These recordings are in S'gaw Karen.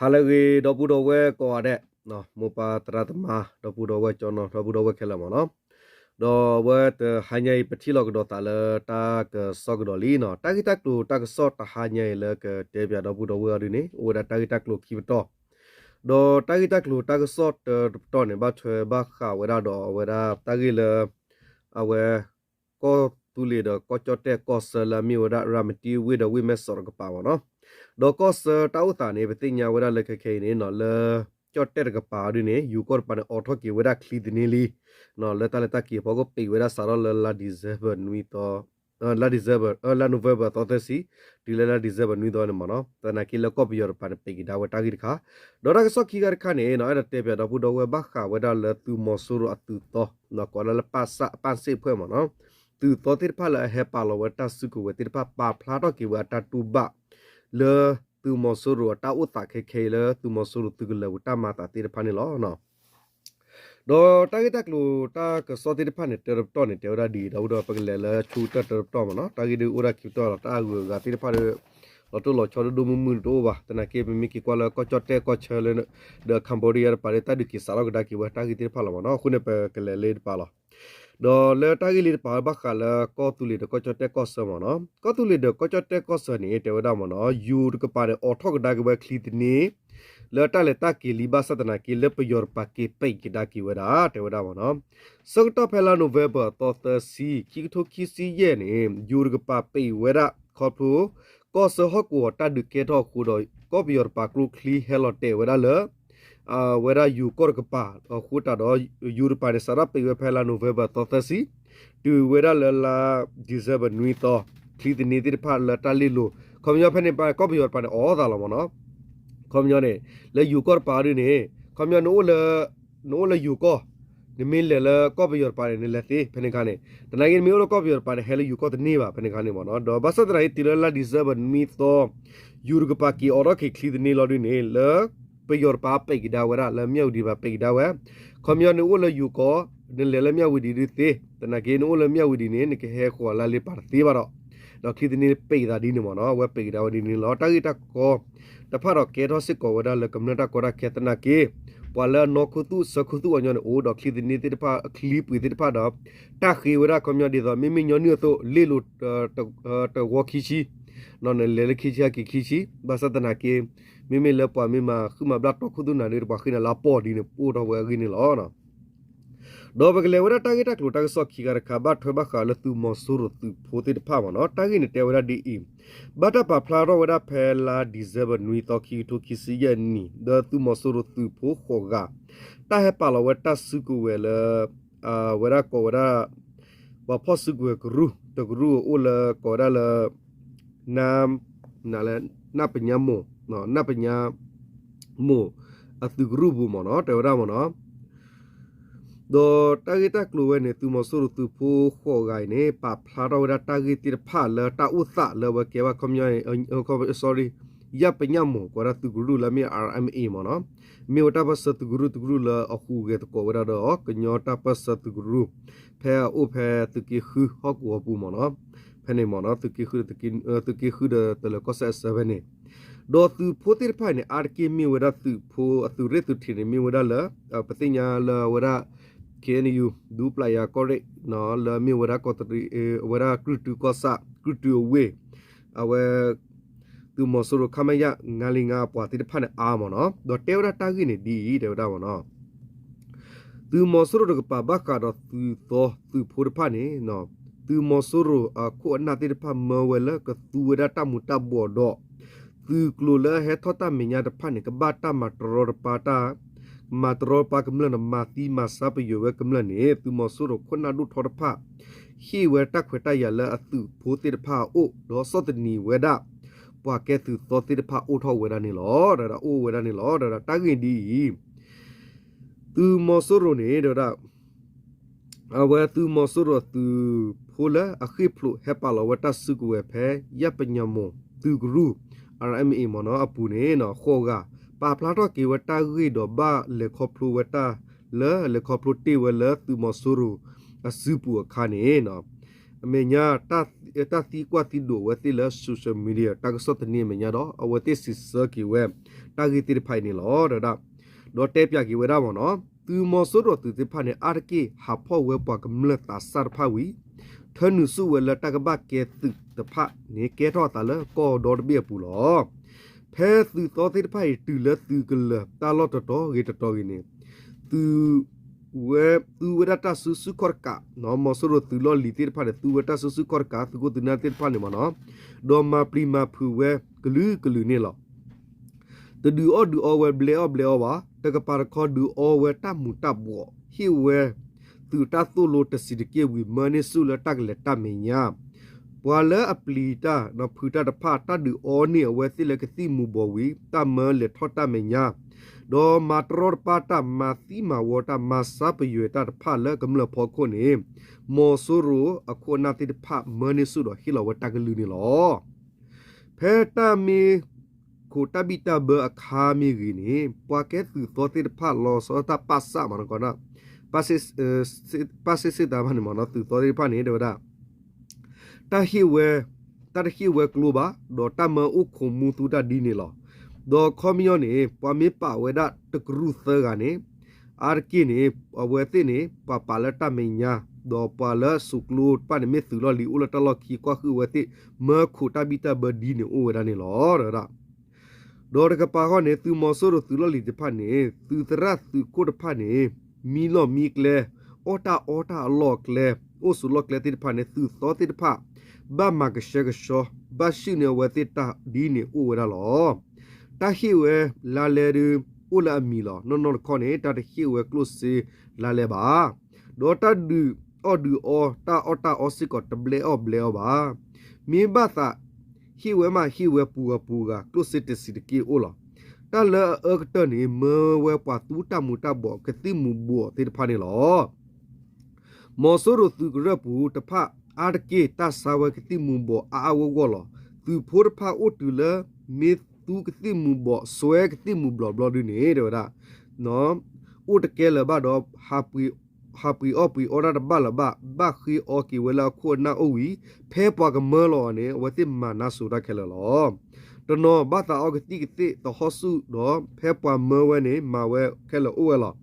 ဟါလၢအဂ့ၤ ဒီပုၢ်ဒီဝဲၢ်ကိးဂၤဒဲး, မိၢ်ပၢ်သရၣ်သမါ ဒီပုၢ်ဒီဝဲၢ်ကၠီနီၤ ဒီပုၢ်ဒီဝဲၢ်ခဲလၢာ်မ့ၢ်နီၤ, ဒီးအဝဲတဟါညါအံၤ ပထံၣ်လိာ်ကဒီးသးလၢတၢ်ကစီၣ်ကဒီးလံနီၤ. တၢ်ဂ့ၢ်တၢ်ကျိၤတၢ်ကစီၣ်တဟါညါအံၤလၢကတဲပၠးဒီပုၢ်ဒီဝဲၢ်အီၤဒ်န့ၣ် အိၣ်ဝဲဒၣ်တၢ်ဂ့ၢ်တၢ်ကျိၤခံပတီၢ်, ဒီးတၢ်ဂ့ၢ်တၢ်ကျိၤတၢ်ကစီၣ်တပတီၢ်န့ၣ် ဘၣ်ထွဲဘၣ်ဃးဝဲဒၣ်ဒီးအဝဲဒၣ်တၢ်ဂ့ၢ်လၢ အဝဲ ကီၢ်သူလ့ၤဒီးကီၢ်ကၠီၣ်တဲၣ်ကီၢ်ဆၢလၢအမ့ၢ်ဝဲဒၣ် ရၤမတံဝ့ၢ်ဒီးဝ့ၢ်မဲၢ်စီးတကပၤမ့ၢ်နီၤ, ဒီးကီၢ်ဆၢတၢ်အိၣ်သးန့ၣ် ပသ့ၣ်ညါဝဲဒၣ်လၢခဲခဲအံၤန့ၣ်နီၤ လၢကၠီၣ်တဲၣ်တကပၤအီၤဒ်န့ၣ် ယိၤကီၢ်တကပၤန့ၣ် အိးထီၣ်က့ၤဝဲဒၣ်ချံသန့လံ, လၢတၢ်လဲၤတၢ်က့ၤအဖီခိၣ် ပံးဝဲဒၣ်စးထီၣ်လၢလါ December နွံသီ လါ December လါ November သီသၢဆံ တုၤလၢလါ December နွံသီန့ၣ်မ့ၢ်နီၤ, သနာ်က့လၢကီၢ်ပယီၤတကပၤန့ၣ် ပံးက့ၤဒၣ်ဝဲတၢ်ဂ့ၢ်တခါ, ဒီးတၢ်ကစီၣ်ခံခါတခါန့ၣ်နီၤ အဲၣ်ဒိးတဲပၠးဒီပုၢ်ဒီဝဲၢ် ဘၣ်ဃးဝဲဒၣ်လၢသုးမီၤစိရိၤအသုးသီ ကိးဒၣ်လၢ ပစ ပၣ်စ့ၣ်အဖွဲ့မ့ၢ်နီၤ, သုးသီသ့ၣ်တဖၣ်လၢအဟဲပာ်လီၤဝဲတၢ်စုကဝဲၤသ့ၣ်တဖၣ် ပာ်ဖျါထီၣ်က့ၤဝဲအတၢ်တူၢ်ဘၣ် လၢသုးမီၤစိရိၤအတၢ်အိၣ်သးခဲခဲအံၤလၢသုးမီၤစိရိၤသုးကလၢၤပူၤတၢ်မၤသးသ့ၣ်တဖၣ်န့ၣ်လီၤ. ဒီးတၢ်ဂ့ၢ်တၢ်ကျိၤတၢ်ကစီၣ်သ့ၣ်တဖၣ်န့ၣ် တၢတပတီၢ်န့ၣ် တဲဝဲဒၣ်ဒ်အံၤ ဒီပုၢ်ဒီဝဲၢ် ပကလဲၤလၢဆူတၢတပတီၢ်မ့ၢ်နီၤ, တၢ်ဂ့ၢ်ဒ်အိၣ်ဒၣ်ခံပတီၢ်လီၤ, တၢ်အဂုၤအဂၤသ့ၣ်တဖၣ်ဒီး လီၤတိၢ်လီၤဆီဒိၣ်ဒိၣ်မုၢ်မုၢ်တအိၣ်ဘၣ်, သနာ်က့ပမ့ၢ်က့ၤကွၢ်လၢကီၢ်ကၠီၣ်တဲၣ်ကီၢ်ဆၢလၢ ဒီး Cambodia တကပၤဒီး တၢ်ဒုးက့ၤစးထီၣ်ကဒါက့ၤဝဲတၢ်ဂ့ၢ်သ့ၣ်တဖၣ်လီၤမ့ၢ်နီၤ, အဃိန့ၣ် ပကလဲၤလၢတပၤလီၤ. ဒီးလၢတၢ်ဂ့ၢ်လၢတပၤ ဘၣ်ဃးလၢကီၢ်သူလ့ၤဒီးကီၢ်ကၠီၣ်တဲၣ်ကီၢ်ဆၢမ့ၢ်နီၤ, ကီၢ်သူလ့ၤဒီးကီၢ်ကၠီၣ်တဲၣ်ကီၢ်ဆၢန့ၣ် တဲဝဲဒၣ်မ့ၢ်နီၤ ယိၤတကပၤန့ၣ် အိးထီၣ်ကဒါက့ၤဝဲချံသန့ လၢတၢ်လဲၤတၢ်က့ၤလံ ဘၣ်ဆၣ်သနာ်က့လၢပယီၤတကပၤက့ၤပံးကဒါက့ၤဝဲဒၣ် တဲဝဲဒၣ်မ့ၢ်နီၤ, ဆၢကတီၢ်ဖဲလါ November သီသၢဆံ ခံကထိခံဆံယဲၢ်န့ၣ် ယိၤတကပၤပံးဝဲဒၣ်ခီဖျိ ကီၢ်ဆၢဟီၣ်ကဝီၤတၢ်ဒုးကဲထီၣ်အဃိဒီး ကီၢ်ပယီၤတကပၤကျိချံဟဲလီၤတဲာ်ဝဲဒၣ်လၢ ဝဲဒၣ်ယိၤကီၢ်တကပၤအဃိသတးဒီး ယိၤတကပၤန့ၣ် စးထီၣ်ပံးဝဲဖဲလါ November သီသၢဆံ တုၤဝဲဒၣ်လၢလါ December နွံသီ, ချံသန့သ့ၣ်တဖၣ်လၢတၢ်လ့ၣ်လိၤ, ခီပညီဖဲန့ၣ် ကီၢ်ပယီၤတကပၤန့ၣ် အိးသးလီၤမ့ၢ်နီၤ, ခီပညီန့ၣ် လၢယိၤကီၢ်တကပၤဒ်န့ၣ် ခီပညီ နအိၣ်လၢယိၤကီၢ်, နမ့ၢ်လဲၤလၢကီၢ်ပယီၤတကပၤန့ၣ် နလဲၤသ့ဖဲန့ၣ်အခါန့ၣ်, သနာ်က့နမ့ၢ်အိၣ်လၢကီၢ်ပယီၤတကပၤန့ၣ် ဟဲလၢယိၤကီၢ်တန့ၢ်ဘၣ်ဖဲန့ၣ်အခါန့ၣ်မ့ၢ်နီၤ, ဒီးဘၣ်ဆၣ်သနာ်က့တုၤလၢလါ December နွံသီ ယိၤတကပၤက့ၤအိးထီၣ်က့ၤချံသန့လီၤဒ်န့ၣ် လၢပယီၤတကပၤပံးကဒါဝဲဒၣ် လၢမၠၣ်ဝတံၤတကပၤပံးကဒါဝဲ, ခီပညီ နအိၣ်လၢယိၤကီၢ်, နလဲၤလၢမၠၣ်ဝတံၤဒ်သ့, သနာ်က့နအိၣ်လၢမၠၣ်ဝတံၤန့ၣ် နကဟဲဃီၤလၢလ့ပၤတသ့ဘၣ်ဒီး, ဒီးချံသန့ပံးသးဒ်န့ၣ်မ့ၢ်နီၤ, အဝဲပံးကဒါဝဲဒ်န့ၣ်လီၤ. တၢ်ဂ့ၢ်တၢ်ကီတဖၣ်ဒီးကဲထီၣ်စ့ၢ်ကီးဝဲဒၣ်လၢကမျၢၢ်တၢ်ကီတၢ်ခဲသနာ်က့, ပှၤလၢအနီၢ်ခူသူၣ်အဆၢခူသူၣ်အီၤညီန့ၣ်အိၣ်ဒီးချံသန့သ့ၣ်တဖၣ် အချံပှ့ၤသ့ၣ်တဖၣ်ဒီး တၢ်ဃ့ဝဲဒၣ်ခီပညီဒ်သိး မ့မ့ၢ်ညီနုၢ်အသိး လ့ၣ်လိၤ တဝီခံဆံ, နလဲၤလၢခံဆံဟဲက့ၤခံဆံ, ဘၣ်ဆၣ်သနာ်က့ မ့မ့ၢ်လၢပှၤမ့ၢ်မၤဃုမၤဘျၣ်တီၢ်ခူသူၣ်နၤဒီး ပှၤဃ့နၤလၢအပီၢ်ဒ်န့ၣ် အိၣ်ထီၣ်ဝဲအဂ့ၢ်န့ၣ်လီၤ. ဒီးပကလဲၤဝဲဒၣ်တၢ်ဂ့ၢ်တၢ်ကျိၤတၢ်ကစီၣ်ခံခါတခါ ဘၣ်ထွဲဘၣ်ဃးလၢသုးမီၤစိရိၤသုးဖိသ့ၣ်တဖၣ်မ့ၢ်နီၤ, တၢ်ဂ့ၢ်န့ၣ်တဲဝဲဒၣ်ဒ်အံၤ, ဘၣ်တၢ်ပာ်ဖျါထီၣ်ဝဲဒၣ်ဖဲလါ December နွံသီ ခံကထိခံဆံယဲၢ်နံၣ် ဒီးသုးမီၤစိရိၤသုးဖိဃိးဂၤ တၢ်ဟဲပာ်လီၤဝဲတၢ်စုကဝဲၤလၢ ဝဲဒၣ်ကိးဝဲဒၣ် ပှၤဖီၣ်စုကဝဲၤကရူၢ်တကရူၢ် အိၣ်လၢကိးဝဲဒၣ်လၢ န နပညါမိၢ် နပညါမိၢ်အသုးကရူၢ်ပူၤမ့ၢ်နီၤ တဲဝဲဒၣ်မ့ၢ်နီၤ, ဒီးတၢ်ဂ့ၢ်တၢ်ကျိၤဝဲန့ၣ် သုးမီၤစိရိၤသုးဖိဃိးဂၤအံၤန့ၣ် ပာ်ဖျါထီၣ်ဝဲဒၣ်တၢ်ဂ့ၢ်သ့ၣ်တဖၣ်လၢတၢ်အိၣ်သးလၢအဝဲကဲဘၣ်ခီပညီ sorry ယၣ်ပညၣ်မိၢ် ကိးဝဲဒၣ်သုးကရူၢ်လၢမ့ၢ် အါရ်အမ်အ့ မ့ၢ်နီၤ, မ့ၢ်ဝဲတၢ်ပၢၢ်ဆၢသုးကရူၢ်တကရူၢ်လၢအဟူးဂဲၤသကိးဝဲဒၣ်ဒီး ကညီတၢ်ပၢၢ်ဆၢသုးကရူၢ် ဖဲအအိၣ်ဖဲသုးက့ဃုဟီၣ်ကဝီၤပူၤမ့ၢ်နီၤ, ဖဲန့ၣ်မ့ၢ်နီၤ သုးက့ဃုဒီးတလၢၤကီၢ်စဲၣ်အစၢဖဲန့ၣ်, ဒီးသုးဖိသ့ၣ်တဖၣ်န့ၣ် အါတက့ၢ်မ့ၢ်ဝဲဒၣ်သုးဖိအသုးရ့ၣ်သုးထံးန့ၣ် မ့ၢ်ဝဲဒၣ်လၢ ပသ့ၣ်ညါလၢအဝဲဒၣ် ခ့ၣ်အဲၣ်ယူၣ် ဒူပျၢ်ယၤကီၢ်ရ့ၣ် လၢမ့ၢ်ဝဲဒၣ်ကီးတရံး အဝဲဒၣ်ကြုၢ်တုကီၢ်ဆၣ် ကြုၢ်တုအဝ့ၢ် အဝဲ သုးမီၤစိရိၤ ခမရ ငါးလေးငါးအပှၤသ့ၣ်တဖၣ်န့ၣ်အါမ့ၢ်နီၤ, ဒီးတဲဝဲဒၣ်တၢ်ဂ့ၢ်န့ၣ်ဒ်အံၤ တဲဝဲဒၣ်မ့ၢ်နီၤ, သုးမီၤစိရိၤတကပၤဘၣ်ဃးဒီးသုးသီသုးဖိတဖၣ်န့ၣ် သုးမီၤစိရိၤအခိၣ်အနၢ်သ့ၣ်တဖၣ်မၢဝဲလၢကသူဝဲဒၣ်တၢ်မူၤတၢ်ဘှီးဒီး သုးကျိၤလၢအဟဲထီၣ်တၢ်မဲာ်ညါတဖၣ်န့ၣ် ကဘၣ်တၢ်မၤတရီတပါတၢ် မၤတရီတပါကမျၢၢ်န့ၣ် မၤသံမၤဆါပယီၤဝဲကမျၢၢ်န့ၣ် သုးမီၤစိရိၤခိၣ်နၢ်ဒိၣ်ထီတဖၣ် ဟ့ၣ်ဝဲတၢ်ခွဲးတၢ်ယာ်လၢအသုးဖိသ့ၣ်တဖၣ်အအိၣ် ဒီးဆီၣ်သနံးဝဲဒၣ် ပှၤကဲသုးသီသ့ၣ်တဖၣ်အိၣ်ထီၣ်ဝဲဒၣ်န့ၣ်လီၤ. တဲဝဲဒၣ်အိၣ်ဝဲဒၣ်န့ၣ်လီၤ. တဲဝဲဒၣ်တၢ်ဂ့ၢ်ဒ်အံၤ သုးမီၤစိရိၤန့ၣ် တဲဝဲဒၣ် အဝဲသုးမီၤစိရိၤအသုးဖိလၢအဃ့ၢ်ဖျိးဟဲပာ်လီၤဝဲတၢ်စုကဝဲၤဖဲ ယၣ်ပညၣ်မိၢ်သုးကရူၢ် အါရ်အမ်အ့ မ့ၢ်နီၤ အပူၤန့ၣ် ဃိးဂၤ ပာ်ဖျါထီၣ်က့ၤဝဲတၢ်ဂ့ၢ်ဒီးဘၣ်လဲၤခီဖျိဝဲတၢ်လၢ လဲၤခီဖျိတ့ၢ်ဝဲလၢသုးမီၤစိရိၤအစုပူၤအခါန့ၣ် အမဲာ်ညါ တၢ်သံကွၢ်သံဒိးဝဲသ့ၣ်လၢ social media တၢ်ကစီၣ်သန့အမဲာ်ညါဒီး အဝဲသ့ၣ်စံးဆၢက့ၤဝဲ တၢ်ဂ့ၢ်သ့ၣ်တဖၣ်အံၤန့ၣ်လီၤ. ဒီး ဒီးတဲပၠးက့ၤဝဲဒၣ်မ့ၢ်နီၤ သုးမီၤစိရိၤသုးသ့ၣ်တဖၣ်န့ၣ် အါတက့ၢ်ဟးဖီၣ်ဝဲပှၤကမျၢၢ်သးစၢ်တဖၣ်ဝံၤ ထၢနုာ်ဆူၣ်ဝဲလၢတၢ်ကဘၣ်ကဲသုးတဖၣ်န့ၣ် ကဲထီၣ်အသးလၢကီၢ်ဒီတဘ့ၣ်အပူၤလီၤ. ဖဲသုးသီသ့ၣ်တဖၣ်အံၤ တုၤလၢသုးကလၢၤတၢ်လီၢ်တတီၤဂ့ၤတတီၤဂ့ၤန့ၣ် သုး ဝဲ သူဝဲဒၣ်တၢ်စုဆူၣ်ခီၣ်တကး မီၤစိရိၤသုးလီၢ်လံၤသ့ၣ်တဖၣ်န့ၣ် သူဝဲတၢ်စုဆူၣ်ခီၣ်တကး သုးခိၣ်သုးနၢ်သ့ၣ်တဖၣ်န့ၣ်မ့ၢ်နီၤ ဒီးမၤပျံၤမၤဖုးဝဲကလုာ်ကလုာ်န့ၣ်လီၤ. တဒုးအီၣ်ဒုးအီဝဲဘျဲအီၣ်ဘျဲအီဘၣ်, တကပၤတခီဒုးအီဝဲတၢ်မူးတၢ်ဘှီး ဟ့ၣ်ဝဲ သုးတၢ်သိၣ်လိတဆံးတက့ၢ်ဝံၤ မၢန့ၢ်ဆူၣ်လၢတၢ်ကလဲၤတၢ်မဲာ်ညါ ပှၤလၢအပျံၤတၢ် ဖုးတၢ်တဖၣ် တၢ်ဒုးအီန့ၢ်အဝဲသ့ၣ်လၢကသံၣ်မူၤဘှီးဝံၤ တၢ်မၢလဲၤထီၣ်တၢ်မဲာ်ညါ ဒီးမၤတရီတပါတၢ် မၤသံမၤဝီတၢ် မၤဆါပယွဲတၢ်တဖၣ်လၢကမျၢၢ်ဖီခိၣ်န့ၣ် မီၤစိရိၤအခိၣ်အနၢ်သ့ၣ်တဖၣ် မၢန့ၢ်ဆူၣ်ဒီးဟ့ၣ်လီၤဝဲတၢ်ကလုၢ်န့ၣ်လီၤ. ဖဲတၢ်မ့ၢ်ခိးတၢ်ဘံၣ်တၢ်ဘၢအခါမ့ၢ်ဂ့ၤန့ၣ် ပှၤကဲသုးသီသ့ၣ်တဖၣ် လီၤဆီတၢ်ပာ်စၢ်မ့ၢ်နီၤ ပာ်စ့ၣ်စ့ၣ်တၢ်ဘၣ်န့ၣ်မ့ၢ်နီၤ သုးသီသ့ၣ်တဖၣ်န့ၣ် တဲဝဲဒၣ် တၢ်ဟ့ၣ်ဝဲ တၢ်တဟ့ၣ်ဝဲကျိဘၣ် ဒီးတၢ်မၢအိၣ်ခိးမူသူတၢ်ဒ်န့ၣ်လီၤ. ဒီးခီပညီန့ၣ် ပှၤမ့ၢ်ပာ်ဝဲဒၣ်တကရူၢ်သၢဂၤန့ၣ် အါတက့ၢ်န့ၣ် အဝဲသ့ၣ်န့ၣ် ပှၤပာ်လၢတၢ်မဲာ်ညါ ဒီးပှၤလၢစိးကျိတဖၣ်န့ၣ် မ့ၢ်သုးလီၢ်လံၤအိၣ်လၢတၢ်လီၢ်ခံ ကွၢ်ဃုာ်အဝဲသ့ၣ် မၢခိးတၢ်ဘံၣ်တၢ်ဘၢဒ်န့ၣ်အိၣ်ဝဲဒၣ်န့ၣ်လီၤ တဲဝဲဒၣ် ဒီးတကပၤဃီန့ၣ် သုးမီၤစိရိၤသုးလီၢ်လံၤတဖၣ်န့ၣ် သုးသရၣ်သုးခိၣ်တဖၣ်န့ၣ် မံလီၢ်မံကျဲ အီၣ်တၢ်အီတၢ်အလီၢ်အကျဲ အိၣ်ဆိးလီၢ်ကျဲသ့ၣ်တဖၣ်န့ၣ် သုးသီသ့ၣ်တဖၣ် ဘၣ်မၤကဆှဲကဆှီ ဘၣ်ရှုၣ်န့ၢ်အဝဲသ့ၣ်တၢ်ဒ်န့ၣ်အိၣ်ဝဲဒၣ်လီၤ. တၢ်ဟ့ၣ်ဝဲလါလဲဒုး အိၣ်လၢအမံၤလီၤ. နီၢ်နီၢ်တခီန့ၣ် တၢ်တဟ့ၣ်ဝဲကျိၣ်စ့လါလဲဘၣ်. ဒီးတၢ်ဒုးအီၣ်ဒုးအီ တၢ်အီၣ်တၢ်အီစ့ၢ်ကီး တဘျဲအီၣ်ဘျဲအီဘၣ်. မ့ၢ်ဘၣ်သး ဟ့ၣ်ဝဲမးဟ့ၣ်ဝဲပူၤဂၤပူၤဂၤ ကျိၣ်စ့တဆံးတက့ၢ်အိၣ်လီၤ. တၢ်လၢအအၢကတၢၢ်န့ၣ် မၢဝဲပှၤသူတၢ်မူၤတၢ်ဘှီးကသံၣ်မူၤဘှီးသ့ၣ်တဖၣ်န့ၣ်လီၤ. မီၤစိရိၤသုးကရၢၢ်ပူၤတဖၣ် အါတက့ၢ်တၢ်ဆါဝဲကသံၣ်မူၤဘှီးအါအါဂီၢ်ဂီၢ်လီၤ. သုးဖိတဖၣ်အိၣ်တုၤလၢ မ့ၢ်သူကသံၣ်မူၤဘှီး စွဲကသံၣ်မူၤဘှီးဘျီဒုန့ၣ် တဲဝဲဒၣ် အိၣ်တကဲလၢၤဘၣ်ဒီး ဟးပှ့ၤအီၣ်ပှ့ၤအီတၢ်တဘၣ်လၢၤဘၣ် ဘၣ်ဃ့အီက့ၤဝဲလၢအခိၣ်အနၢ်အိၣ်ဝံၤ ဖဲပှၤကမၢလီၤအီၤန့ၣ် အဝဲသ့ၣ်မၤနါစိၤတၢ်ခဲလၢာ်လီၤ. တနီၤဘၣ်သးအီကသံၣ်ကသ့ၣ်သဟီၣ်ဆူၣ်ဒီး ဖဲပှၤမၢဝဲန့ၣ် မၤဝဲခဲလၢာ်အိၣ်ဝဲလီၤ.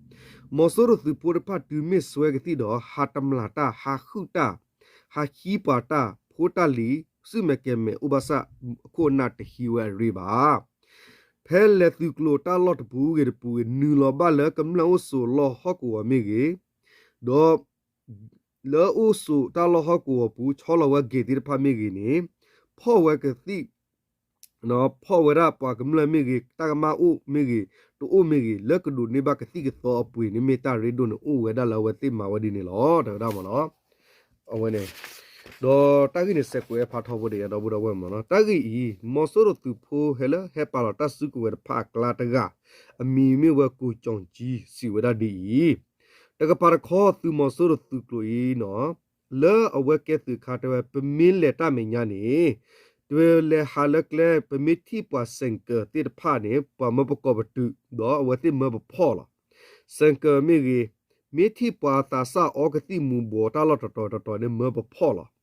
မီၤစိရိၤသုးဖိတဖၣ်တုၤမ့ၢ်စွဲကသံၣ်ဒီး ဟးတမျၢ်တၢ် ဟးဟုၣ်တၢ် ဟးဟံးပှၤတၢ် ဖိတၢ်လံၤ စုၣ်မဲာ်ကဲၤမဲာ်အိၣ်ဘၣ်ဆၣ် အခိၣ်အနၢ်တဟံးဝဲအရ့ဘၣ်. ဖဲလဲၤသုးကျိၤတၢ်လီၢ်တပူၤဂ့ၤတပူၤဂ့ၤ နုာ်လီၤဘၣ်လၢကမျၢၢ်အိၣ်ဆိးလီၢ်ဟီၣ်ကဝီၤမ့ၢ်ဂ့ၤ, ဒီး လၢအိၣ်ဆိးတၢ်လီၢ်ဟီၣ်ကဝီၤပူၤ ဆီလီၤဝဲက့ၤသ့ၣ်တဖၣ်မ့ၢ်ဂ့ၤန့ၣ် ဖီၣ်ဝဲကသံၣ် ဖီၣ်ဝဲဒၣ်ပှၤကမျၢၢ်မ့ၢ်ဂ့ၤ တၢ်ကမၣ်အိၣ်မ့ၢ်ဂ့ၤ တအိၣ်မ့ၢ်ဂ့ၤ လၢကဒိးန့ၢ်ဘၣ်ကသံၣ်ကသီအပှ့ၤန့ၣ်မ့ၢ်တၢ်ရ့ဒိၣ်န့ၣ် အိၣ်ဝဲဒၣ်လၢအဝဲသ့ၣ်မၤဝဲဒ်န့ၣ်လီၤ တဲဝဲဒၣ်မ့ၢ်နီၤ. အဝဲန့ၣ် ဒီးတၢ်ဂ့ၢ်န့ၣ် စဲးကွဲးဖးထီဖိတယါဒီပုၢ်ဒီဝဲၢ်မ့ၢ်နီၤ. တၢ်ဂ့ၢ်အံၤ မီၤစိရိၤသုးဖိဟဲလၢဟဲပာ်လီၤတၢ်စုကဝဲၤတဖၣ်အကျါတဂၤ အမံၤမ့ၢ်ဝဲ ကိုကျော်ကြီး စံးဝဲဒၣ်ဒ်အံၤ, တကပၤတခီ သုးမီၤစိရိၤသုးကျိၤအံၤနီၤ လၢအဝဲကဲသုးခါတဲဝဲ ပမ့ၢ်လဲၤတၢ်မဲာ်ညါန့ၣ် တလဲၤဟးလၢကျဲ ပမ့ၢ်ထံၣ်ပှၤ ဆိုင်ကယ် သ့ၣ်တဖၣ်န့ၣ် ပှၤမၢပကိးပတုာ် ဒီးအဝဲသ့ၣ်မၢပဖီၣ်လီၤ.ဆိုင်ကယ် မ့ၢ်ဂ့ၤ, မ့ၢ်ထံၣ်ပှၤသးစၢ်အီကသံၣ်မူၤဘှီးတၢ်လီၢ်တတီၤတတီၤန့ၣ် မၢပဖီၣ်လီၤ.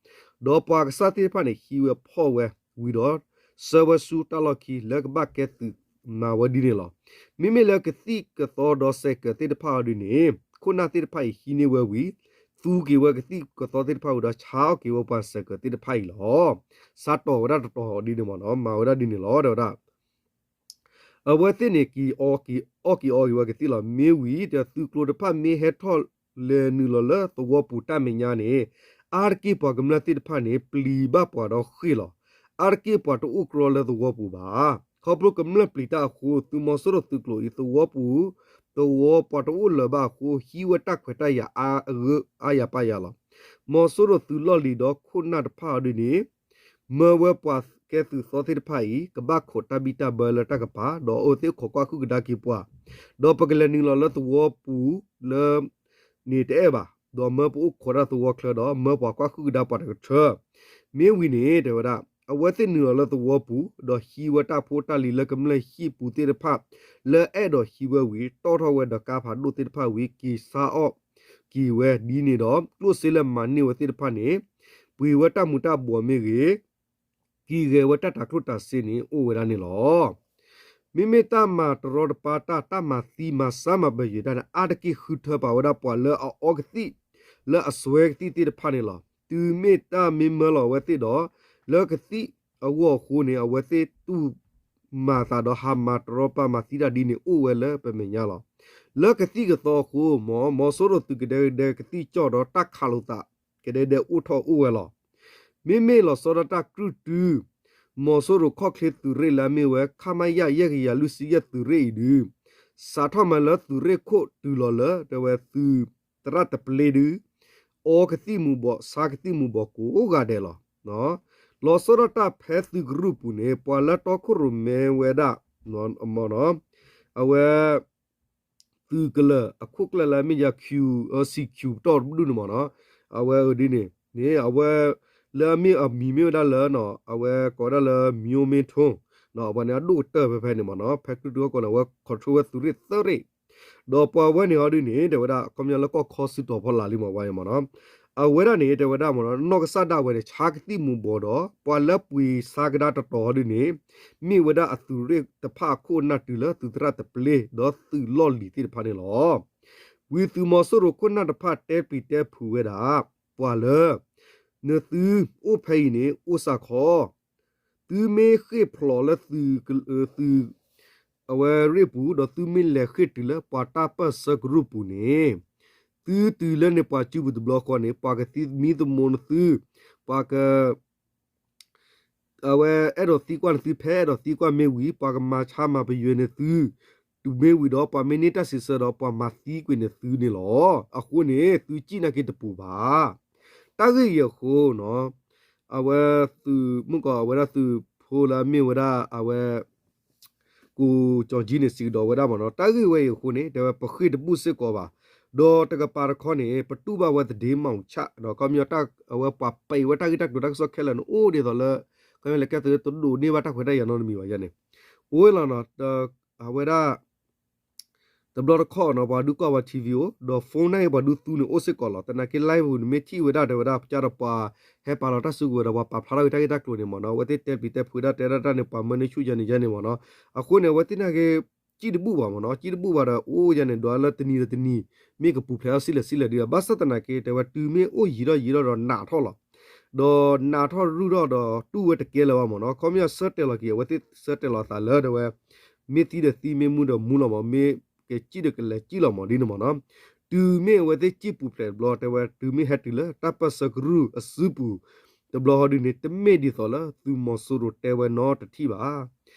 ဒီးပှၤကစၢ်သ့ၣ်တဖၣ်န့ၣ် ဟံးဝဲဖီၣ်ဝဲဝံၤဒီး ဆှၢဝဲဆူတၢ်လီၢ်ခံ လၢကဘၣ်ကဲသုးမၤဝဲဒ်န့ၣ်လီၤ. မ့မ့ၢ်လၢကသံၣ်ကသီဒီး ဆိုင်ကယ် သ့ၣ်တဖၣ်အီၤဒ်န့ၣ် ခိၣ်နၢ်သ့ၣ်တဖၣ်အံၤဟံးန့ၢ်ဝဲဝံၤ သူက့ၤဝဲကသံၣ်ကသီသ့ၣ်တဖၣ်ဝံၤဒီး ဆါအီၣ်က့ၤဝဲပှၤ ဆိုင်ကယ် သ့ၣ်တဖၣ်အံၤလီၤ. စးထီၣ်ဝဲဒၣ်တတီၤဒ်န့ၣ်မ့ၢ်နီၤ မၤဝဲဒၣ်ဒ်န့ၣ်လီၤ တဲဝဲဒၣ် အဝဲသ့ၣ်န့ၣ် က့ၤအီက့ၤအီက့ၤဝဲကသံၣ်လီၤ. မ့ၢ်ဝံၤ ဒီးသုးကျိၤတဖၣ်မ့ၢ်ဟဲထီၣ်လဲၤနုာ်လီၤလၢသဝီပူၤတၢ်မဲာ်ညါန့ၣ် အါတက့ၢ်ပှၤကမျၢၢ်သ့ၣ်တဖၣ်န့ၣ် ပျံၤဘၣ်ပှၤဒီးဃ့ၢ်လီၤ. အါတက့ၢ်ပှၤတအိၣ်ကြီလၢသဝီပူၤဘၣ်. ခီဖျိကမျၢၢ်ပျံၤတၢ်အဃိ သုးမီၤစိရိၤသုးကျိၤအံၤ သဝီပူၤ သဝီပှၤတအိၣ်လၢၤဘၣ်အဃိ ဟံးဝဲတၢ်ခွဲးတၢ်ယာ်အါအါယၤပာ်ယၤလီၤ. မီၤစိရိၤသုးလီၢ်လံၤဒီးခိၣ်နၢ်တဖၣ်အီၤဒ်န့ၣ် မၢဝဲပှၤကဲသုးသီသ့ၣ်တဖၣ်အံၤ ကဘၣ်ခိးတၢ်ဘံၣ်တၢ်ဘၢလၢတၢ်ကပၤ ဒီးအဝဲသ့ၣ်ခိးကွၢ်ဃုာ်ကဒါက့ၤပှၤ ဒီးပကလဲၤနုာ်လီၤလၢသဝီပူၤလၢ န့ၣ်တအဲၣ်ဘၣ်. ဒီးမၢပအိၣ်ခိးတၢ်သဝီချၢဒီး မၢပှၤကွၢ်ဃုာ်ကဒါပှၤတကထၢ မ့ၢ်ဝံၤန့ၣ် တဲဝဲဒၣ် အဝဲသ့ၣ်နုာ်လီၤလၢသဝီပူၤ ဒီးဟံးဝဲတၢ်ဖိတၢ်လံၤလၢကမျၢၢ်ဟံၣ်ပူၤသ့ၣ်တဖၣ် လၢအဲၣ်ဒိးဟံးဝဲဝံၤ တီၣ်ထီၣ်ဝဲဒီးကါဖးဒိၣ်သ့ၣ်တဖၣ်ဝံၤ က့ၤဆါအီၣ်က့ၤဝဲဒ်န့ၣ်ဒီး ကျိၣ်စ့လၢမၤန့ၢ်ဝဲသ့ၣ်တဖၣ်န့ၣ် ပှ့ၤဝဲတၢ်မူၤတၢ်ဘှီးမ့ၢ်ဂ့ၤ, ကံၤဂဲၤဝဲတၢ်တၤကျိၣ်တၤစ့န့ၣ် အိၣ်ဝဲဒၣ်န့ၣ်လီၤ. မ့မ့ၢ်တၢ်မၤတရီတပါတၢ် တၢ်မၤသံမၤဆါမၤပယွဲတၢ်န့ၣ် အါတက့ၢ်ဃုထၢပာ်ဝဲဒၣ်ပှၤလၢအအီကသံၣ် လၢအစွဲကသံၣ်သ့ၣ်တဖၣ်န့ၣ်လီၤ. တုၤမ့ၢ်တၢ်မ့ၢ်မၢလီၤအဝဲသ့ၣ်ဒီး လၢကသံၣ်အဂီၢ်အဃိန့ၣ် အဝဲသ့ၣ်တူၢ်မၤသးဒီးဟးမၤတရီတပါမၤသံတၢ်ဒ်န့ၣ်အိၣ်ဝဲလၢပမဲာ်ညါလီၤ. လၢကသံၣ်ကသီအဃိ မ်မီၤစိရိၤသုးကဒဲကဒဲကသံၣ်ကၠီၣ်ဒီးတၢ်ခးလိာ်သး ကဒဲကဒဲအိၣ်ထီၣ်အိၣ်ဝဲလီၤ. မ့မ့ၢ်လီၤဆီဒၣ်တၢ်ကြုၢ်တု မီၤစိရိၤခီၣ်ချ့သုးရ့ၣ်လၢအမ့ၢ်ဝဲ ခမရ ယဲၢ်ကယၤလွံၢ်ဆံယဲၢ်သုးရ့ၣ်အံၤဒု စးထီၣ်မၤလၢသုးရ့ၣ်ခိၣ်တုၤလီၤလၢ တဲဝဲသုးသရၣ်တပျ့ဒု အီကသံၣ်မူၤဘှီး ဆါကသံၣ်မူၤဘှီးကိးဂၤဒဲးလီၤ. လီၤဆီဒၣ်တၢ်ဖဲသုးကရူၢ်ပူၤန့ၣ် ပှၤလၢတီခိၣ်ရိၣ်မဲဝဲဒၣ် အဝဲ သုးကလၢၤအခိၣ်ကျၢၢ်လၢအမ့ၢ်ယၤ Q, စံၣ် Q ပတီၢ်တဒူၣ်န့ၣ်မ့ၢ်နီၤ, အဝဲအဒ်န့ၣ်န့ၣ် အဝဲ လၢအမ့ၢ်အမံၤမ့ၢ်ဝဲဒၣ်လၢ အဝဲကိးဝဲဒၣ်လၢ မံၤအိမ့ထူ ပှၤန့ၣ်အဒိၣ်ကတၢၢ်ဖဲဖဲန့ၣ်မ့ၢ်နီၤ, ဖဲကရူၢ်တုအကီၢ်န့ၣ် အဝဲ control ဝဲသုးရ့ၣ်သၢရ့ၣ်, ဒီးပှၤဝဲန့ၣ်ဟီဒ်န့ၣ် တဲဝဲဒၣ် ခီပညီလၢကီၢ်ခီဆူတီၤဖီလာ်လံမ့ၢ်ဝဲမ့ၢ်နီၤ, အဝဲဒၣ်န့ၣ် တဲဝဲဒၣ်မ့ၢ်နီၤ နီၢ်ကစၢ်ဒၣ်ဝဲန့ၣ် ဆါကသံၣ်မူၤဘှီးဒီး ပှၤလၢပှ့ၤဆါကဒါတတီၤဟီဒ်န့ၣ် မ့ၢ်ဝဲဒၣ်အသုးရ့ၣ်တဖၣ်အခိၣ်အနၢ်တုၤလၢသုးသရၣ်တပျ့ ဒီးသုးလီၢ်လံၤသ့ၣ်တဖၣ်န့ၣ်လီၤ. ဝံၤသုးမီၤစိရိၤခိၣ်နၢ်တဖၣ်တဲပျံၤတဲဖုးဝဲဒၣ် ပှၤလၢ နသုအိၣ်ဖဲအံၤန့ၣ် အိၣ်စ့ၢ်ကီး, သုမ့ၢ်ဃ့ၢ်ဖျိးလၢသုး သုး အဝဲရ့ၣ်ပူၤ ဒီးသုမ့ၢ်လဲၤဃ့ၢ်တုၤလၢပှၤတၢ်ပၢၢ်ဆၢကရူၢ်ပူၤန့ၣ်, သုတုၤလၢန့ၣ်ပှၤစုပူၤတဘျီဃီန့ၣ် ပှၤကသမံသမိးနသု, ပှၤက အဝဲအဲၣ်ဒိးသံကွၢ်နသုဖဲအဲၣ်ဒိးသံကွၢ်မ့ၢ်ဝံၤ ပှၤကမၤဆါမၤပယွဲနသု, တုၤမ့ၢ်ဝံၤဒီးပှၤမ့ၢ်န့ၢ်တၢ်စံးဆၢဒီး ပှၤမၤသံကွံာ်နသုန့ၣ်လီၤ. အဃိန့ၣ် သုစံၣ်နာ်က့တပူၤဘၣ်. တၢ်ဂ့ၢ်အံၤအဃိနီၤ, အဝဲသုးမုၢ်ကီး အဝဲဒၣ်သုးဖိလၢအမ့ၢ်ဝဲဒၣ် အဝဲ ကိးကၠီကၠံန့ၣ် စံးကဒီးဝဲဒၣ်မ့ၢ်နီၤ, တၢ်ဂ့ၢ်ဝဲအံၤအဃိန့ၣ် တဲဝဲပဃ့ၢ်တဘူၣ်စ့ၢ်ကီးဘၣ်. ဒီးတကပၤတခီန့ၣ် ပတူၢ်ဘၣ်ဝဲသဒ့မီၣ်ဆၣ်ဒီး ခီပညီတၢ် အဝဲပှၤပဲာ်ဝဲတၢ်ဂ့ၢ်တၢ်ကျိၤတၢ်ကစီၣ်ခဲလၢာ်န့ၣ် အိၣ်ဒ်သိးလၢ ခီပညီလဲၤကဲသုးလၢတဒိးန့ၢ်ဘၣ်တၢ်ခွဲးတၢ်ယာ်နီတမံၤဘၣ်ယဲန့ၣ်, အိၣ်လီၤနီၤ, တဘျီတခီၣ်နီၤ ပှၤဒုးကွၢ်ဝဲ ထံၣ်ဝံၤ အိၣ် ဒီး phone န့ၣ်ဂ့ၤ ပှၤဒုးသူန့ၣ် အိၣ်စ့ၢ်ကီးလီၤ. သနာ်က့ live ပူၤန့ၣ် မ့ၢ်ထံၣ်ဝဲဒၣ်တဲဝဲဒၣ် ပကဒီးပှၤ ဟဲပာ်လီၤတၢ်စုကဝဲၤဒီး ပှၤပာ်ဖျါထီၣ်ဝဲတၢ်ဂ့ၢ်တၢ်ကျိၤန့ၣ်မ့ၢ်နီၤ, အဝဲသ့ၣ်တဲပျံၤတဲဖုးဒၣ်တဲဒၣ်တၢ်န့ၣ် ပှၤမၢန့ၢ်ဆူၣ်ယဲန့ၣ်ယဲန့ၣ်မ့ၢ်နီၤ, အဃိန့ၣ် အဝဲသ့ၣ်နာ်က့ စံၣ်တဘူၣ်ဘၣ်မ့ၢ်နီၤ, စံၣ်တဘူၣ်ဘၣ်ဒီး အိၣ်ယဲန့ၣ် ဒွးလၢတနံၤဒီးတနံၤ မ့ၢ်ကပူၤဖျဲးထီၣ်စံၣ်လဲၣ်စံၣ်လဲၣ်ဒံး, ဘၣ်ဆၣ်သနာ်က့ တဲဝဲတုၤမ့ၢ်အိၣ်ယံာ်ထီၣ်ယံာ်ထီၣ်ဒီးနးထီၣ်လီၤ. ဒီးနးထီၣ်ရုၢ်ထီၣ်ဒီးတူၢ်ဝဲတကဲလၢၤဘၣ်မ့ၢ်နီၤ, ခီပညီဆၢတဲာ်လီၤက့ၤ အဝဲသ့ၣ်ဆၢတဲာ်လီၤအသးလၢတဲဝဲ မ့ၢ်သံဒီးသံ မ့ၢ်မူဒီးမူလီၤမ့ၢ်, မ့ၢ်ကစံၣ်ဒီးကလဲၤစံၣ်လီၤမ့ၢ်ဒ်န့ၣ်မ့ၢ်နီၤ, တုၤမ့ၢ်အဝဲသ့ၣ်စံၣ်ပူၤဖျဲးတဘျီ တဲဝဲ တုၤမ့ၢ်ဟဲတုၤလၢတၢ်ပၢၢ်ဆၢကရူၢ်အစုပူၤတဘျီဟီဒ်န့ၣ် တမ့ၢ်ဒ်သိးလၢသုးမီၤစိရိၤတဲဝဲနီတထံၣ်ဘၣ်.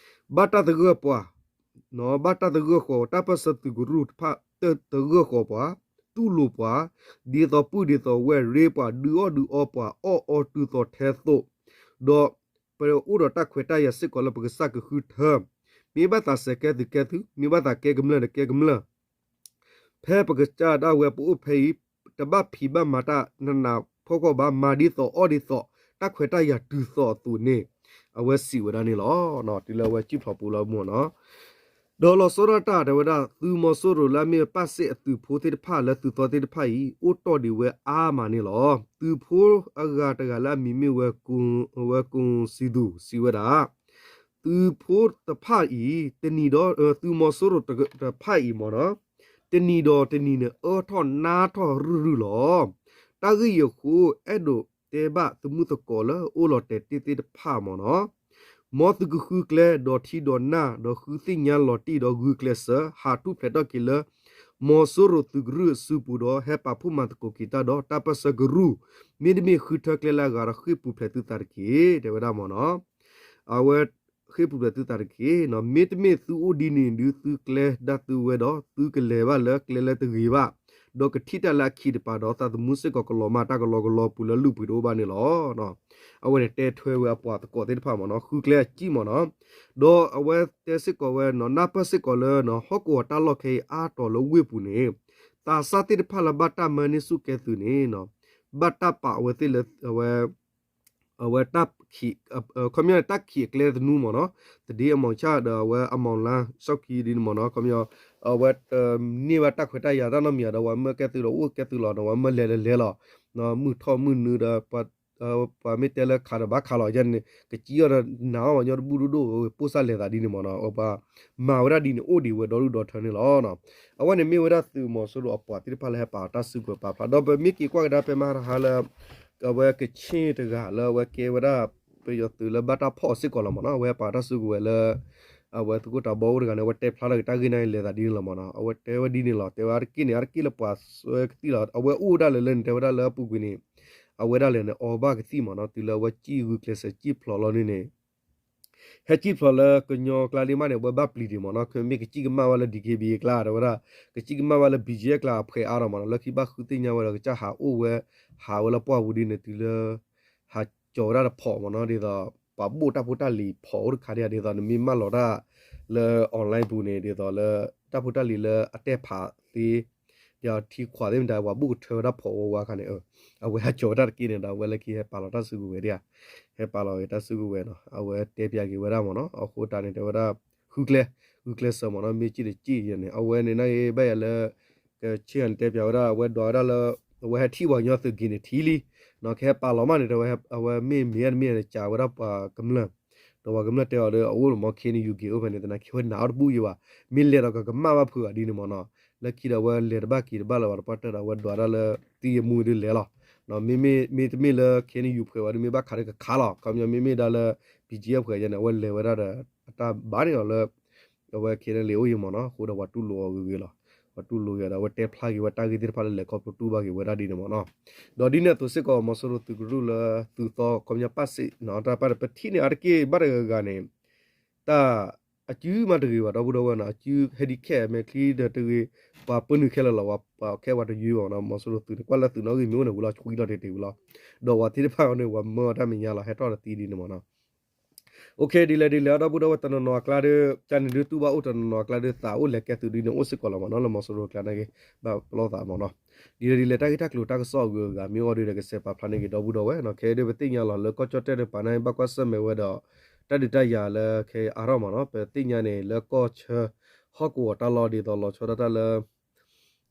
ဘၣ်တၢ်သဂၢၢ်ပှၤ ဘၣ်တၢ်သဂၢၢ်ဃီၤ တၢ်ပၢၢ်ဆၢသုးကရူၢ်တဖၣ် တၢ်သဂၢၢ်ဃီၤပှၤ, တူၢ်လိာ်ပှၤ, ဒ်သိးပုၢ်ဒ်သိးဝဲၢ်ရ့ပှၤ ဒုးအီၣ်ဒုးအီပှၤ အီၣ်အီတုၤသိးထဲသိး, ဒီးပအိၣ်ဒီးတၢ်ခွဲးတၢ်ယာ်စ့ၢ်ကီးလၢပကစၢ်ကဃုထၢ, မ့ၢ်ဘၣ်သးစဲးကဲသုးကဲသုး, မ့ၢ်ဘၣ်သးကဲကမျၢၢ်ဒီးကဲကမျၢၢ် ဖဲပကစၢ်ဒၣ်ဝဲပအိၣ်ဖဲအံၤ တဘၣ်ဖံးဘၣ်မၤတၢ်နးနးဖှီၣ်ဖှီၣ်ဘၣ်, မၤဒ်သိးအီၣ်ဒ်သိး တၢ်ခွဲးတၢ်ယာ်တုၤသိးအသိးန့ၣ် အဝဲစံးဝဲဒၣ်န့ၣ်လီၤ. တုၤလၢအဝဲစံၣ်ဖျိးပူၤလီၤမ့ၢ်နီၤ, ဒီးလီၤဆီဒၣ်တၢ်တဲဝဲဒၣ် သုးမီၤစိရိၤလၢအမ့ၢ်ပၢ်စ့ၣ်အသုးဖိသ့ၣ်တဖၣ်လၢသုးသီသ့ၣ်တဖၣ်အံၤ အိၣ်တီၢ်ဒံးဝဲအါမးန့ၣ်လီၤ. သုးဖိအဂၤတဂၤလၢအမံၤမ့ၢ်ဝဲ ဝဲကိၣ်စံသူ စံးဝဲဒၣ် သုးဖိတဖၣ်အံၤ တနံၤဒီး သုးမီၤစိရိၤတဖၣ်အံၤမ့ၢ်နီၤ, တနံၤဒီးတနံၤန့ၣ် အၢထီၣ်နးထီၣ်ရုၢ်ရုၢ်လီၤ. တၢ်ဂ့ၢ်အံၤအဃိ အဲၣ်ဒိးတဲဘၣ်သမုၣ်သကိးလၢအိၣ်လီၤတဲာ်တ့ၢ်သ့ၣ်တဖၣ်မ့ၢ်နီၤ, မ်သုကဃုကျဲဒီးထံဒီးနၢ် ဒီးဃုသ့ၣ်ညါလီၤတံၢ်ဒီးဂုာ်ကျဲးစၢး ဟးထူၣ်ဖျဲးထီၣ်က့ၤလၢ မီၤစိရိၤသုးကရူၢ်အစုပူၤဒီး ဟဲပာ်ဖှိၣ်မၤသကိးက့ၤတၢ်ဒီးတၢ်ပၢၢ်ဆၢကရူၢ်, မ့တမ့ၢ်ဃုထၢကျဲလၢအဂၤဒီးဃ့ၢ်ပူၤဖျဲးသုသးတက့ၢ် တဲဝဲဒၣ်မ့ၢ်နီၤ. အဝဲ ဃ့ၢ်ပူၤဖျဲးသုသးတက့ၢ်, မ့တမ့ၢ်သုအိၣ်ဒ်န့ၣ်ဒုး သုကျဲဒၣ်သုဝဲဒီး သုကလဲၤဘၣ်လၢကျဲလၢတဂ့ၤဘၣ်, ဒီးကထံၣ်တၢ်လၢအခံးတပၤဒီး သးသမူစ့ၢ်ကီးကလီၤမၢ်တၢ်ကလီကလီပူၤလၢအလုၢ်ပှ့ၤတအိၣ်ဘၣ်န့ၣ်လီၤ. အဝဲန့ၣ်တဲထွဲဝဲအပှၤသကိးသ့ၣ်တဖၣ်မ့ၢ်နီၤ, ဃုကျဲအစံၣ်မ့ၢ်နီၤ, ဒီးအဝဲတဲစ့ၢ်ကီးဝဲနီၤ နၢ်ပၢၢ်စ့ၢ်ကီးလၢ ဟီၣ်ကဝီၤတၢ်လီၢ်ခဲအံၤအါတီၤလၢဝ့ၢ်ပူၤန့ၣ် သးစၢ်သ့ၣ်တဖၣ်လၢဘၣ်တၢ်မၢန့ၢ်ဆူၣ်ကဲသုးန့ၣ် ဘၣ်တၢ်ပာ်အဝဲသ့ၣ်လၢ အဝဲ အဝဲ ခီပညီန့ၣ် တၢ်ခံးအကျဲသနူမ့ၢ်နီၤ, သဒ့အမီၤဆၣ်ဒီးအဝဲအမီၤလါ စီၣ်ခံဒ်န့ၣ်မ့ၢ်နီၤ, ခီပညီ အဝဲတန့ၢ်ဘၣ်တၢ်ခွဲးတၢ်ယာ်တၢ်နီတမံၤဒီး ဝဲမၢကဲသုးဒီးအိၣ်ကဲသုးလီၤနီၤ, ဝဲမၢလဲၤလၢလဲၤလီၤ, မုၢ်ထီၣ်မုၢ်နုာ်ဒီး ပှၤ ပှၤမ့ၢ်တဲလၢခးဒီးဘၣ်ခးလီၤယဲန့ၣ် ကစံၣ်အီၤဒီးနးအီၤမး ညီတဘူၣ်ဒိၣ်ဒိၣ် ပိၢ်စၢ်လဲၤသးဒ်န့ၣ်မ့ၢ်နီၤ ပှၤမၤဝဲဒၣ်ဒ်န့ၣ် အိၣ်ဒံးဝဲဒီဒူၣ်ဒီထၢန့ၣ်လီၤ. အဝဲန့ၣ်မ့ၢ်ဝဲဒၣ်သုးမီၤစိရိၤအပှၤသ့ၣ်တဖၣ်လၢဟဲပာ်အီၤတၢ်စုကဝဲၤပာ်ဖျါ ဒီးပမ့ၢ်က့ၤကွၢ်ကဒါဖဲမဟါတဟါလၢ အဝဲကခ့ၣ်တဂၤလၢအဝဲကဲဝဲဒၣ် ပယီၤသုးလၢဘၣ်တၢ်ဖီၣ်အီၤစ့ၢ်ကီးလီၤမ့ၢ်နီၤ အဝဲပာ်တၢ်စုကဝဲၤလၢ အဝဲသုးခိၣ်တၢ်ဘီအိၣ်တဂၤန့ၣ် အဝဲတဲဖျါထီၣ်က့ၤတၢ်ဂ့ၢ်န့ၣ်လဲၤသးဒ်န့ၣ်လီၤမ့ၢ်နီၤ အဝဲတဲဝဲဒ်န့ၣ်လီၤ တဲဝဲအါတက့ၢ်န့ၣ် အါတက့ၢ်လၢပှၤစွဲကသံၣ်လီၤ အဝဲအိၣ်ဒၣ်လဲာ်လၢန့ၣ် တဲဝဲဒၣ်လၢအပူၤကွံာ်န့ၣ် အဝဲဒၣ်လဲာ်န့ၣ် အီဘၣ်ကသံၣ်မ့ၢ်နီၤ တုၤလၢအဝဲစံၣ်ဂုာ်ကျဲးစၢးစံၣ်ဖျိးလီၤန့ၣ်န့ၣ် ဟဲစံၣ်ဖျိးလၢကညီကျါလံမးန့ၣ် အဝဲဘၣ်ပျံၤဒံးမ့ၢ်နီၤ ခဲမ့ၢ်ကစံၣ်ကမၣ်ဘၣ်လၢ D K B A အကျါ တဲဝဲဒၣ် ကစံၣ်ကမၣ်ဘၣ်လၢ B G F အကျါအဖှဲးအါထီၣ်မ့ၢ်နီၤ လၢခံဘၣ်ဃုသ့ၣ်ညါဝဲဒီးကစၢ်ဟးအိၣ်ဝဲ ဟးဝဲလၢပှၢ်ပူၤဒ်န့ၣ် တုၤလၢ ဟးကၠီၤဝဲဒၣ်တဖီးမ့ၢ်နီၤ ဒ်သိး ပှၤဘိၣ်တၢ်ဖိတၢ်လံၤဖီးအိၣ်တခါဒ် ဒ်သိးနမ့ၢ်မၢလီၤတၢ်လၢ online ပူၤန့ၣ် ဒ်သိးလၢ တၢ်ဖိတၢ်လံၤလၢအတဲာ်ဖးသ့ ဒီးထံခွးသ့ၣ်မတၤ ပှၤဘိၣ်ကထၢဝဲဒၣ်ဖီးဝဲဝါခါန့ၣ် အဝဲဟးကၠီၤဝဲတၢ်တက့ၢ်န့ၣ်ဒီး အဝဲလၢခံဟဲပာ်လီၤတၢ်စုကဝဲၤဒ်ဧါ ဟဲပာ်လီၤက့ၤတၢ်စုကဝဲၤနီၤ အဝဲတဲပၠးက့ၤဝဲဒၣ်မ့ၢ်နီၤ အဃိတၢ်န့ၣ် တဲဝဲဒၣ် ဃုကျဲ ဂုာ်ကျဲးစၢးမ့ၢ်နီၤ မ့ၢ်စံၣ်တစံၣ်ယဲန့ၣ် အဝဲန့ၣ်နာ်က့ ဘၣ်ယၤလၢ ကဆ့ၣ်ဂၤန့ၣ် တဲပၠးဝဲဒၣ် အဝဲဒွးဝဲဒၣ်လၢ အဝဲဟဲထံၣ်ပှၤကညီသုးဂ့ၤန့ၣ်ထံၣ်လံ ကဟဲပာ်လီၤမးန့ၣ် တဲဝဲ အဝဲမ့ၢ်မ့ၢ်အါတမ့ၢ်န့ၣ် ကးဝဲဒၣ်ပှၤကမျၢၢ် ဒီးပှၤကမျၢၢ်တဲအီၤဒီး အအိၣ်လီၤမ့ၢ် K N U ဂ့ၤအိၣ်ဖဲန့ၣ် သနာ်က့ဝဲနးအီၤတဘူၣ်ယံၤဘၣ် မ့ၢ်လဲၤဒီးကကမၣ်ဘၣ်ဖုးအီၤဒ်န့ၣ်မ့ၢ်နီၤ လၢခံဒီးအဝဲလဲၤတဘၣ်က့ၤတဘၣ်လၢၤဘၣ် တပှၢ်တၢၢ်ဒီး အဝဲဒွးဒၣ်လၢ သံယမူဒ်လဲၣ်လီၤ မ့မ့ၢ်တမ့ၢ်လၢ K N U ဖှဲးဝဲဒီး မ့ၢ်ဘၣ်ခးဒီးကခးလီၤ ခီပညီ မ့မ့ၢ်ဒၣ်လၢ B G F ဖှဲးယဲန့ၣ် အဝဲလဲၤဝဲဒၣ်ဒီး အတၢ်ဘၣ်န့ၣ်လီၤလၢ အဝဲ K N L A အိၣ်ယံၤမ့ၢ်နီၤ အဃိဒီးပှၤတူၢ်လိာ်အီၤဂ့ၤဂ့ၤလီၤ ပှၤတူၢ်လိာ်ဂ့ၤဒီး အဝဲတဲဖျါက့ၤဝဲတၢ်ဂ့ၢ်သ့ၣ်တဖၣ်လၢလဲၤခီဖျိတူၢ်ဘၣ်က့ၤဝဲဒၣ်ဒ်န့ၣ်မ့ၢ်နီၤ ဒီးဒ်န့ၣ်အသိးစ့ၢ်ကီး မီၤစိရိၤသုးကရူၢ်လၢသုးသီ ခီပညီပၣ်စ့းနီၤ တၢ်ပၣ်တပထံၣ်န့ၣ် အါတက့ၢ်ဘၣ်တဂၤဂၤန့ၣ် တၢ် အစုမးတဂ့ၤဘၣ် ဒီပုၢ်ဒီဝဲၢ်နီၤ အစု handicap မဲာ်ချံဒီးတဂ့ၤ ပှၤပၢနုာ်ခဲလၢာ်လီၤ ပှၤခဲပှၤတယုၢ်ဘၣ်နီၤ မီၤစိရိၤသုးန့ၣ် ကွၢ်လၢသုးနီၣ်ဂံၢ်မ့ၢ်အိၣ်န့ၣ်ဝံၤလီၤ ဆွံလီၤတ့ၢ်တ့ၢ်ဝံၤလီၤ ဒီးပှၤသ့ၣ်တဖၣ်အံၤန့ၣ် ပှၤမၢအီၤတၢ်မဲာ်ညါလီၤ ဟဲထီၣ်တသံဒ်န့ၣ်မ့ၢ်နီၤ OK ဒ်လဲၣ်ဒ်လဲၣ် ဒီပုၢ်ဒီဝဲၢ်တနီၤနီၤအကျါဒီး ကန့ၣ်ဒုးတူၢ်ဘၣ်အိၣ်တနီၤနီၤအကျါဒီး သးအိၣ်လဲၤကဲသုးဒ်န့ၣ်အိၣ်စ့ၢ်ကီးလီၤမ့ၢ်နီၤ လၢမီၤစိရိၤအကျါန့ၣ်က့ၤ ဘၣ်ပလီၢ်သးမ့ၢ်နီၤ ဒ်လဲၣ်ဒ်လဲၣ် တၢ်ဂ့ၢ်တၢ်ကျိၤတၢ်ကစီၣ်အဂုၤအဂၤမ့ၢ်အိၣ်ဒီး ကစဲးပာ်ဖျါန့ၢ်က့ၤဒီပုၢ်ဒီဝဲၢ်နီၤ ခဲအံၤဒ်ပသ့ၣ်ညါလီၤလၢကီၢ်ကၠီၣ်တဲၣ်တပၤန့ၣ် ဘၣ်ကွၢ်ဆၢၣ်မဲာ်ဝဲဒီး တၢ်ဒုးတၢ်ယၤလၢခဲအံၤအါထီၣ်မ့ၢ်နီၤ ပသ့ၣ်ညါန့ၣ် လၢကီၢ်ဆၢ ဟီၣ်ကဝီၤတၢ်လီၢ်ဒ်သိးလီၤဆီဒၣ်တၢ်လၢ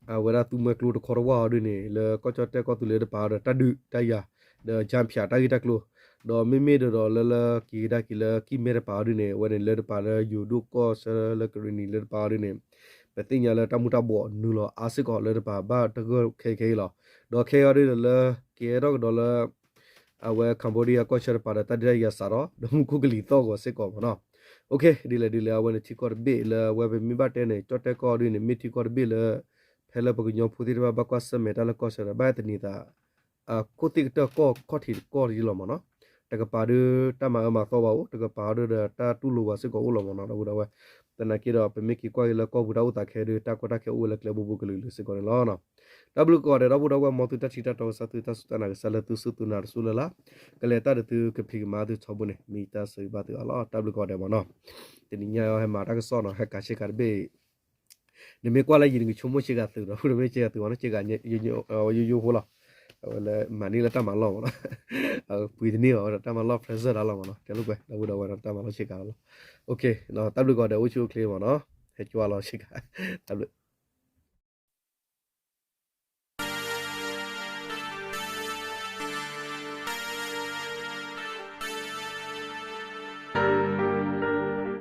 အဝဲဒၣ်သူမှဲကျိတခီတဝၢ်အီၤဒ်န့ၣ် လၢကီၢ်ကၠီၣ်တဲၣ်ကီၢ်သူလ့ၤတပၤဒီး တၢ်ဒုးတၢ်ယၤ ဒီး ကၠါဖၠး တၢ်ဂ့ၢ်တၢ်ကျိၤ ဒီးမ့မ့ၢ်ဒီးဒီးလၢလၢက့ၤကဒါက့ၤလၢကံၢ်မဲတပၤအီၤဒ်န့ၣ် အဝဲန့ၣ်လၢတပၤလၢယိၤဒိၣ်ကီၢ်ဆၢလၢကရ့ၣ်နံၤလၢတပၤအီၤဒ်န့ၣ် ပသ့ၣ်ညါလၢတၢ်မူၤတၢ်ဘှီးနုာ်လီၤအါစ့ၢ်ကီးလၢတပၤ ဘၣ်တဂၢၢ်ခဲအံၤခဲအံၤလီၤ. ဒီးခဲအံၤအီၤဒ်ဒီးလၢ ကဲထီၣ်ကဒီးလၢ အဝဲ Cambodia ကီၢ်ဆၢတပၤဒီး တၢ်ဒုးတၢ်ယၤစးထီၣ် ဒီးမူခိၣ်ကလံၤသီၣ်ဂီၤစ့ၢ်ကီးမ့ၢ်နီၤ. ဒ်လဲၣ်ဒ်လဲၣ် အဝဲန့ၣ်ထံကီၢ်တဘ့ၣ်လၢအဝဲပမ့ၢ်ဘၣ်တဲန့ၣ် ကၠီၣ်တဲၣ်ကီၢ်ဒ်န့ၣ် မ့ၢ်ထံကီၢ်တဘ့ၣ်လၢ ဖဲလၢပကညီဖိသ့ၣ်တဖၣ်ဘၣ်ကွၢ်ဆၢၣ်မဲာ်တၢ်လၢကီၢ်ဆၢဒီး ဘၣ်သန့ၤသး ခိၣ်သ့ၣ်ကတၢၢ်ကီၢ်ခီၣ်ထံးတကီၢ်တယံၤလီၤမ့ၢ်နီၤ. တကပၤဒီးတၢ်မၤအၢမၤသီဘၣ်အိၣ်, တကပၤဒီးတၢ်တူၢ်လိာ်ဘၣ်စ့ၢ်ကီးအိၣ်လီၤမ့ၢ်နီၤ ဒီပုၢ်ဒီဝဲၢ်. သနာ်က့ဒီး ပမ့ၢ်က့ၤကွၢ်က့ၤလၢကီၢ်ပူၤတၢ်အိၣ်သးခဲအံၤဒီး တၢ်ကီတၢ်ခဲအိၣ်ဝဲလၢကျဲဘိဘိကလုာ်လၢစ့ၢ်ကီးန့ၣ်လီၤ. တၢ်ဘျုးကိးဂၤဒဲး ဒီပုၢ်ဒီဝဲၢ် မ်သုတၢ်ထံၣ်တၢ်တီကစၢ် သုတၢ်စူၢ်တၢ်နာ်ကစၢ်လၢသုစူၢ်သုနာ်တစူၢ်လၢ်လၢ် ကလဲၤတၢ်ဒီးသုကဖံးကမၤသုထီဘိန့ၣ် မ့ၢ်တၢ်ဆၢဂ့ၤဘၣ်သုအါလီၤ. တၢ်ဘျုးကိးဂၤဒဲးမ့ၢ်နီၤ. တနံၤညါဟဲမၤတၢ်ကစီၣ်နီၤ ဟဲကၤဆ့ကၤတဘ့ၣ် နမ့ၢ်ကွၢ်လၢယံၤ နကဆိကမိၣ်ဆ့ကၤသုးဒီး မ့ၢ်ဆ့ကၤသုးမ့ၢ်နီၤ ဆ့ကၤယိယိဖိလီၤ. အဝဲလၢမၤန့ၢ်လၢတၢ်မၤလီၢ်မ့ၢ်နီၤ. ပှ့ၤတန့ၢ်ဘၣ်ဝဲဒီး တၢ်မၤလီၢ် present တၢ်လီၢ်မ့ၢ်နီၤ. ကဲလိာ်ကွဲ ဒီပုၢ်ဒီဝဲၢ်နီၤ တၢ်မၤလီၢ်ဆ့ကၤလီၤ. တၢ်ဘျုးကိးဂၤဒဲး အိၣ်ဆူၣ်အိၣ်ချ့မ့ၢ်နီၤ. ဟဲကွၢ်လီၤဆ့ကၤ တၢ်ဘျုး